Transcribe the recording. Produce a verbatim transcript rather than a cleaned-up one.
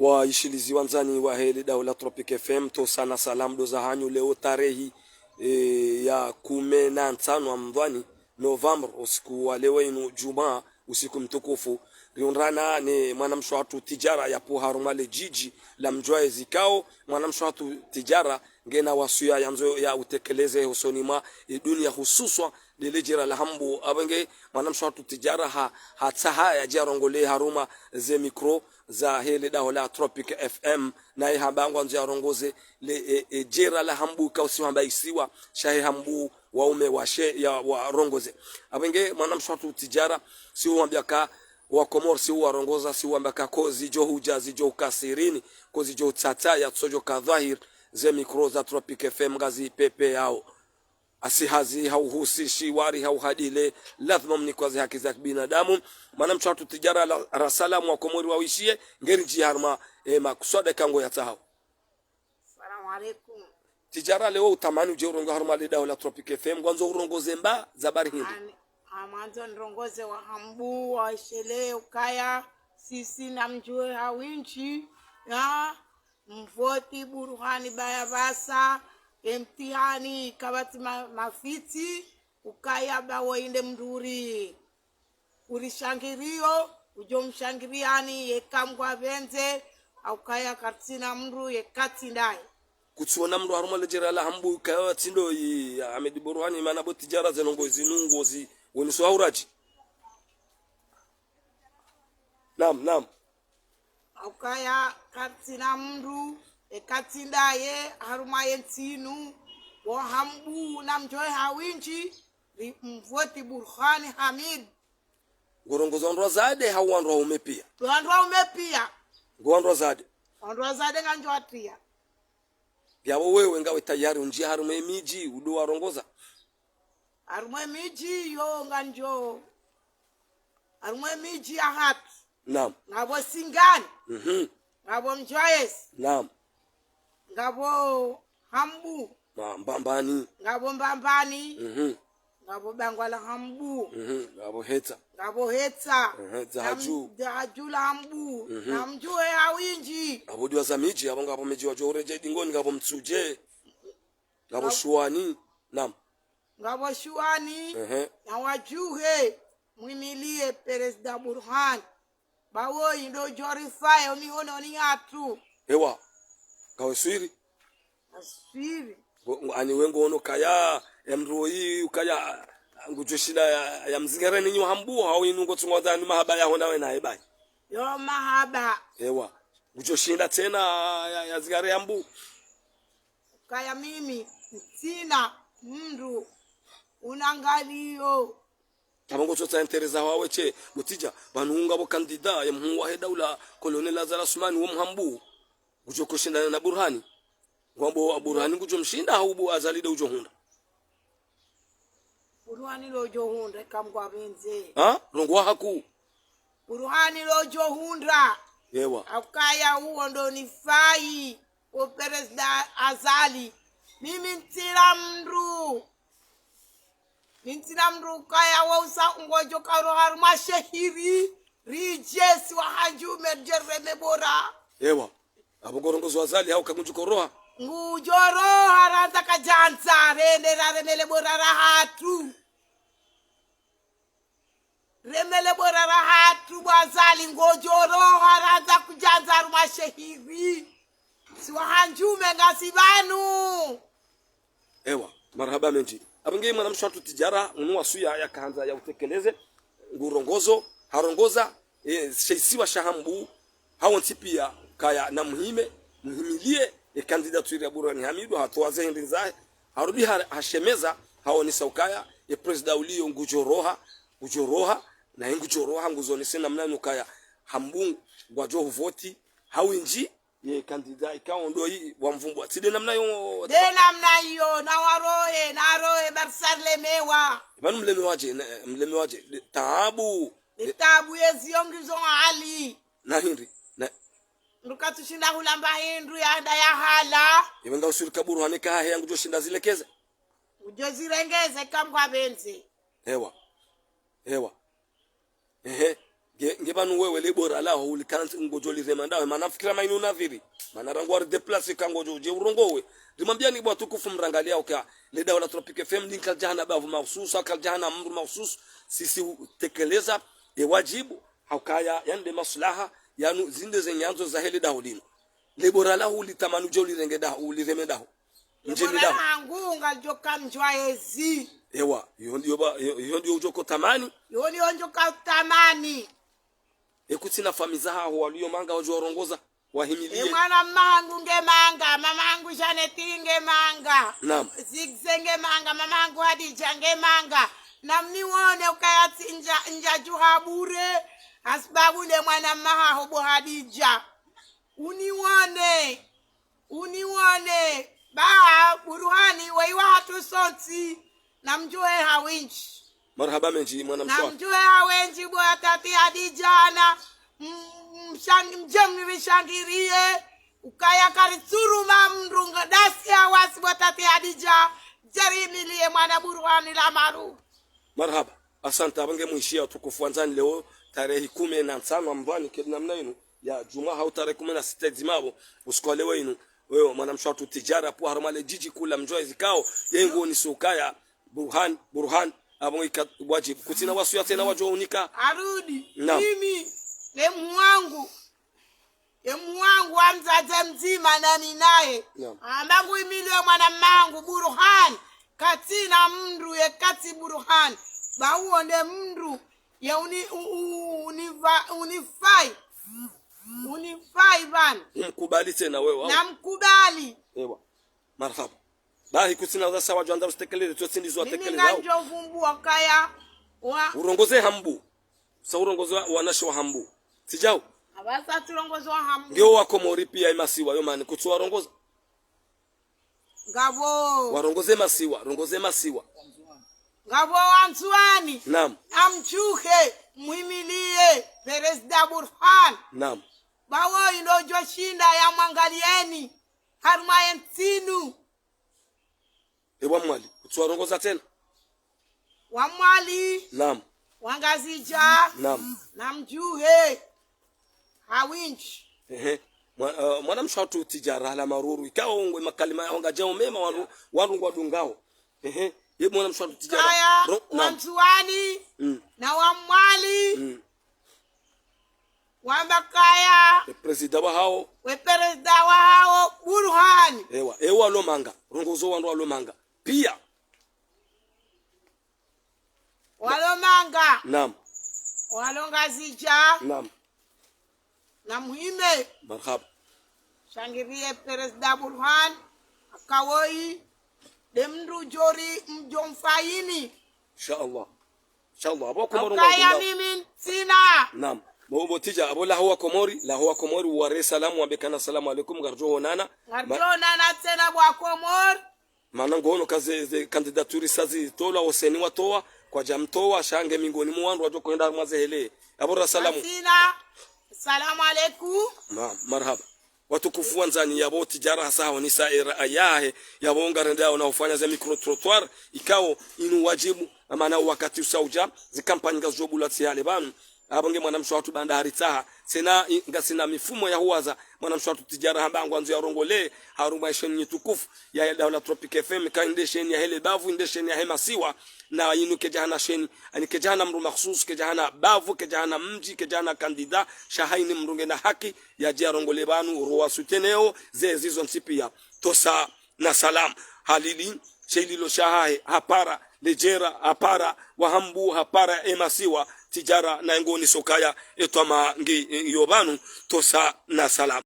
Waishilizi wandzani wahe le daho la Tropic F M, ntsontsi na salamu ndo zahanyu. Leo tarehi, eh, ya kume na ntsanu wa mwezi wa novembre, usiku wa leo inu djumwa, usiku mtukufu. Riundrana ne mwanamshe watru Tijara yapvo harumwa le djidji la Mdjwaezi ikao, mwanamshe watru Tijara ngena wasuya yandzo ya utekeleze hosoni mwa, eh, dunia hususwa, lele djera la Hambu. Apvo nge mwanamshe watru Tijara ha, hatsaha yadje yarongole harumwa ze micro zahe le daho la Tropic F M, naye hamba ngwandzo yarongoze le, e, e, djera la Hambu, ikao si hamba isiwa shahe Hambu, waume washe ya warongoze. Apvo nge mwanamshe watru Tijara, si huwambia ka wa Komori, si huwarongoza, si huwambia ka ko zidjo hudja, zidjo huka sirini, ko zidjo hutsatsa, ya tsodjo ka dhwahir, ze micro za Tropic F M ngazi pepeyao. Asi hazi hauhusishi wari hauhadile, lazima mnikwaze haki za kibinadamu. Mwanamshe watru Tijara la, rasalamu wa Komori wawishiye, ngeri ndji harumwa, eh, makuswada kango yatsahao. Salamu alaikum. Tijara, leo utamani udje urongoe harumwa le daho la Tropic F M, ngwandzo urongoze mba za bari hindri? Ani, amwandzo nirongoze wa Hambu, wa shele ukaya, sisi na mdjuwe ha windji, ya, mvoti Burhani baya basa, emtihani kapvatsi ma, mafitsi, ukaya ba wo inde mndru uri, uri shangiriyo, udjo mshangiriyani, yeka Mngu apvendze, haukaya kartsina mndru, yeka tsi ndaye. Kutsiona mndru harumwa le djera la Hambu, ukaya wa tsi ndo yi, ya Ahmed Burhani, mana bo Tijara ze ndrongoo zinu ngozi, woniso hauradji. Naam, naam. Haukaya kartsina mndru, eka tsi ndaye, harumwa ye ntsi inu, wa Hambu na mdjuwe ha windji, ri mvoti Burhani Hamid. Ngorongozo wandru wadzade hau wandru waume pia? Wandru waume pia. Ngo wandru wadzade? Wandru wadzade ngandjo watia. Yapvo wewe ngawe tayari undjie harumwa emidji udo warongoza? Harumwa emidji yo ngandjo. Harumwa emidji yahatru. Naam. Ngapvo Singani. Mhm. Ngapvo Mdjwaezi. Naam. Ngapvo Hambu. Ma, Mbambani. Ngapvo Mbambani. Mhm. Ngapvo Bangwa la Hambu. Mhm. Ngapvo Hetsa. Ngapvo Hetsa. Mhm. Dza Hadju. Dza Hadju la Hambu. Mhm. Na mdjuwe ha windji. Ngapvo diwaza midji, apvo ngapvo midji wadjo uredjei dingoni, ngapvo Mtsudje. Ngapvo Shuwani. Naam. Ngapvo Shuwani. Ehe. Na wadjuhe, mwimiliye Perezida Burhani. Ba wo indo djorifayo mihononi hatru. Ewa. Ngawe swiri? Aswiri. Ngo, ngo, ani we ngono kaya, ya mndru yi, ukaya, ngudjo shinda ya, ya mzingare ninyi wa Hambu, hau inu ngotsungo za ni mahaba ya honda we naye bayi? Yo mahaba. Ewa. Ngudjo shinda tsena ya, ya zingare Hambu? Kaya mimi, ntsina mndru unangaliyo. Apvo ngotsotsaha intérêt zaho wewe she, bo Tija, pvanu ngapvo candidat ya mhuu wahe daula, Colonel Azali Assoumani wo Mhambu, ngudjo koshindana na Burhani. Ngwambo Burhani ngudjo mshinda hau bo Azali nde udjo hundra? Burhani ndo udjo hundra, eka Mngu apvendze. Ha? Rongowa haku. Burhani ndo udjo hundra. Ewa. Haukaya uwo ndo nifayi, o Perezida Azali. Mimi ntsina mndru. Mi ntsina mndru ukaya wo usa ngudjo karoha harumwa shehiri, ridje si wahandjume ridje reme bora. Ewa. Apvo ngorongozo Azali hauka ngudjo koroha? Ngudjo roha randza kadjandza, rende rareme le bora rahatru. Reme le bora rahatru bo Azali, ngudjo roha randza kudjandza harumwa shehiri. Si wahandjume ngasi pvanu. Ewa, marahaba mendji. Apvo nge mwanamshe watru Tijara, unu wasuya yakahandza ya utekeleze, ngurongozo, harongoza, e, she isiwa sha Hambu, hawontsi pia, kaya na muhime, muhimiliye, e candidature ya Burhani Hamidu, hatowa ze hindri zahe, harudi ha, hashemeza, hawonesa ukaya, e président uliyo ngudjo roha, ngudjo roha, na ye ngudjo roha, nguzonese namna nukaya, Hambu, ngwadjo huvoti, hawindji, ye candidat ikao ndo yi wamvumbua. Tsi nde namna yo. Nde namna iyo, na warohe, na rohe, bari sa rilemewa. Pvanu mlemewaje, na, mlemewaje. Nde, taabu. Nde taabu yezi yo ngizo hali. Na hindri, na. Mndru katsushinda hulamba hindru ya nda ya hala. Iwe nga usuri ka Burhani ka hahe ya ngudjo shinda zilekeze. Ngudjo zirengeze eka Mngu apvendze. Ewa. Ewa. Ehe. Nge, nge pvanu wewe le bora laho ulikantsi ngodjo lirema ndaho, mana fikira maini unadhiri. Mana rangu wari déplacé ka ngodjo udje urongowe. Rimwambiani bo watukufu mrangaliao ka le daho la Tropic F M linka lidjahana bavu mahususu, ka lidjahana mndru mahususu, sisi utekeleza e wadjibu, ha ukaya yande maslaha, yanu zinde ze nyandzo zahe le daho linu. Le bora laho ulitamani udje ulirenge daho, ulireme daho. Ndjeni daho. Mwana hangu ngalidjoka mdjwa ezi. Ewa, iyo ndiyo ba, iyo, iyo ndiyo udjoko tamani. Iyo ndiyo ndjoka tamani. E kutsina famiyi zahaho waliyo manga wadjo warongoza, wahimilie. E mwana mma hangu nge manga, mama hangu Jeannette nge manga. Naam. Zigze nge manga, mama hangu Hadidja nge manga. Namniwone ukaya tsi ndja, ndjadjuha bure, hasibabu nde mwana mma haho bo Hadidja. Uniwone, uniwone. Ba, Buruhani, weyi wahatru sontsi. Namdjuhe ha wendji. Marahaba mendji, mwana mswa. Namdjuhe ha wendji, bo ya tati Hadidja na, m-, mshang-, mdje mnirishangiriye. Ukaya karitsuruma mndru nga dasi ya wasi bo tati Hadidja. Djeri miliye mwana Buruhani la maru. Marahaba. Asante, apvo nge mwishiya watukufu wandzani leo, tarehi kume na ntsanu Ramadhwani, kedi namna inu, ya djumwa hau tarehi kume na sita dzima apvo, usiku wa leo inu, wewe, mwana mshe watru Tijara, pvo harumwa le djidji kuu la Mdjwaezi ikao, ye ngo ni sukaya, Burhan, Burhan, apvo nge ika wadjibu. Kutsina wasuya tsena wadjo unika. Arudi. Naam. Mimi, ne mwangu, ye mwangu wa mdzadze mdzima nani naye. Naam. Amba ngu imilwe mwana mmangu Burhan. Katsina mndru ye katsi Burhan. Ba uwo nde mndru ye uni, u, u, univa, unifai. Unifai pvanu. Umkubali tsena wewe, au? Namkubali. Ewa. Marahaba. Bahi kutsina za sawa djo andza usitekeleze, tso tsi ndizo watekeleza. Mimi ngamdjo vumbuwa kaya wa. Urongoze ha mbu. Sa urongoze wa, wanashe wa ha mbu. Tsi djau. Apvasa tsirongoze wa ha mbu. Nge wo wa Komori piya ye masiwa, yo mani, kutsu warongoza. Ngapvo. Warongoze masiwa, rongoze masiwa. Ngapvo Wandzuwani. Naam. Namdjuhe, mwimiliye, Perezida Burhan. Naam. Ba wo ndo djo shinda ya mwangaliyeni. Harumwa ye ntsi inu. E wa Mwali, kutsu warongoza tsena. Wa Mwali. Naam. Wa Ngazidja. Naam. Namdjuhe. Ha wendji. Ehe. Mwa-, eh, mwana mshe watru Tijara la maruru. Ikao ngwe makalima yaho ngadjao mema wandru, wandru ngwadungao. Ehe. Ye mwana mshe watru Tijara. Kaya, ro-, naam. Wandzuwani. Mm. Na wa Mwali. Mm. Wamba kaya. E prezida wahawo. We prezida wahawo, Burhan. Ewa, ewa lo manga. Rongozo wandru walo manga. Piya. Walo manga. Naam. Walo Ngazidja. Naam. Namuhime. Marahaba. Shangiriye prezida Burhan. Akawoyi. Nde mndru djori mdjo mfayini. Insha Allah. Insha Allah. Apvo Komori. Ukaya ngwadungao. Mimi ntsina. Naam. Bo, bo Tija, apvo laho wa Komori, laho wa Komori, ware salamu, wambe kana salamu alaikum, ngardjo honana. Ngardjo honana tsena bo wa Komori. Mana ngono ka ze, ze candidature sa zitolwa, wo seni watowa, kwadja mtowa, sha nge mingoni mwa wandru wadjo kwenda mwa ze hele. Apvo ra salamu. Asina. Salamu alaikum. Ma-, marahaba. Watukufu wandzani, yapvo Tijara hasa haonesa era ayahe, yapvo ngarendao na ufanya ze micro-trottoir, ikao inu wadjibu, amana wakati usa udja, ze kampanyi ngazidjo bulwa tsi hale pvanu. Apvo nge mwanamshe watru banda haritsaha. Tsena i-, ngasina mifumo ya huwaza. Mwanamshe watru Tijara hamba ngwandzo yarongolee harumwa ye sheni nyi tukufu ya, ya daula Tropic F M, ka inde sheni yahe le bavu, inde sheni yahe masiwa. Na inu kedjahana sheni, ani kedjahana mndru makhsus, kedjahana bavu, kedjahana mdji, kedjahana kandida. Sha hayina mndru ngena haki yadje yarongolee pvanu, ro wa soutenir wo, ze zizo ntsi piya. Tosa na salam. Halili, she lilo shahahe, hapara, ledjera, hapara, wa ha mbu, hapara, e masiwa, Tijara, na ngoni sokaya, e twama ngi, e, yo pvanu, tosa na salam.